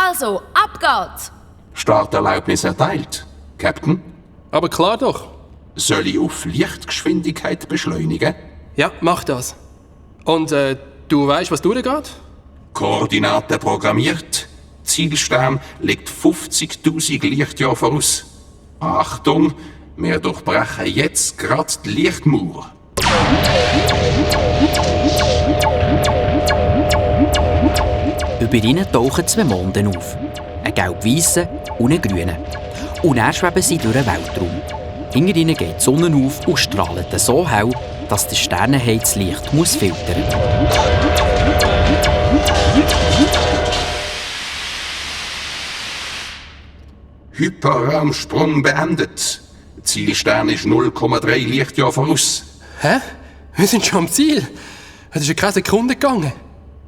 Also, ab geht's! Starterlaubnis erteilt. Captain, Aber klar doch. soll ich auf Lichtgeschwindigkeit beschleunigen? Ja, mach das. Und du weißt, was durchgeht? Koordinaten programmiert. Zielstern liegt 50.000 Lichtjahre voraus. Achtung, wir durchbrechen jetzt gerade die Lichtmauer. Über ihnen tauchen 2 Monde auf. Ein gelb-weisser und ein grüner. Und dann schweben sie durch den Weltraum. Hinter ihnen geht die Sonne auf und strahlt so hell, dass das Sternenheitslicht filtern muss. Hyperraumsprung beendet. Zielstern ist 0,3 Lichtjahre voraus. Hä? Wir sind schon am Ziel. Es ist ja keine Sekunde gegangen.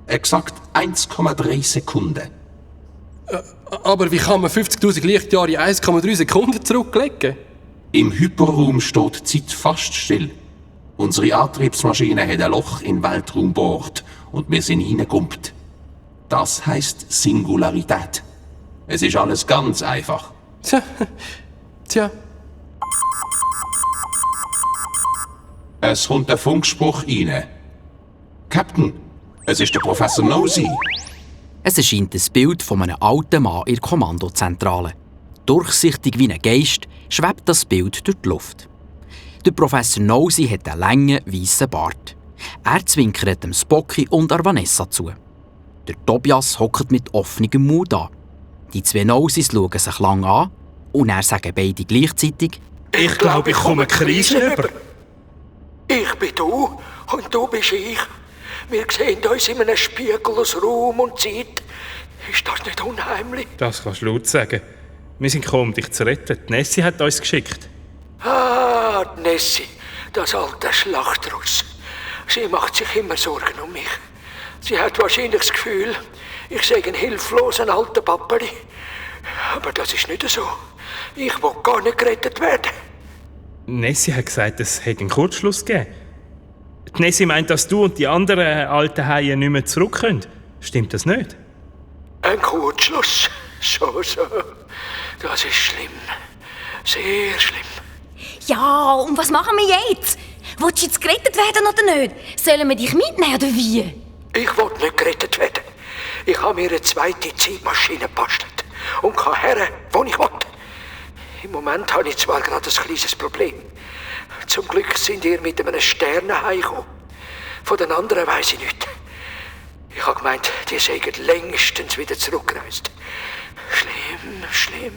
Exakt 1,3 Sekunden. Aber wie kann man 50.000 Lichtjahre in 1,3 Sekunden zurücklegen? Im Hyperraum steht die Zeit fast still. Unsere Antriebsmaschine hat ein Loch in den Weltraum bohrt und wir sind hineingekumpelt. Das heisst Singularität. Es ist alles ganz einfach. Tja. Es kommt der Funkspruch rein. Captain, es ist der Professor Nosy. Es erscheint ein Bild von einem alten Mann in der Kommandozentrale. Durchsichtig wie ein Geist schwebt das Bild durch die Luft. Der Professor Nosy hat einen langen, weißen Bart. Er zwinkert dem Spocky und der Vanessa zu. Der Tobias hockt mit offenem Mund an. Die 2 Nosys schauen sich lang an und dann sagen beide gleichzeitig: Ich glaube, ich komme Krise über. Ich bin du und du bist ich. Wir sehen uns in einem Spiegel aus Raum und Zeit. Ist das nicht unheimlich? Das kannst du laut sagen. Wir sind gekommen, um dich zu retten. Die Nessie hat uns geschickt. Ah, die Nessie, das alte Schlachtross. Sie macht sich immer Sorgen um mich. Sie hat wahrscheinlich das Gefühl, ich sei ein hilfloser alter Pappeli. Aber das ist nicht so. Ich will gar nicht gerettet werden. Nessie hat gesagt, es hätte einen Kurzschluss gegeben. Die Nessie meint, dass du und die anderen alten Haie nicht mehr zurück können. Stimmt das nicht? Ein Kurzschluss. So. Das ist schlimm. Sehr schlimm. Ja, und was machen wir jetzt? Willst du jetzt gerettet werden oder nicht? Sollen wir dich mitnehmen oder wie? Ich will nicht gerettet werden. Ich habe mir eine zweite Zeitmaschine gebastelt und kann her, wo ich will. Im Moment habe ich zwar gerade ein kleines Problem. Zum Glück sind ihr mit einem Sternenhai gekommen. Von den anderen weiss ich nicht. Ich habe gemeint, die seien längstens wieder zurückgereist. Schlimm.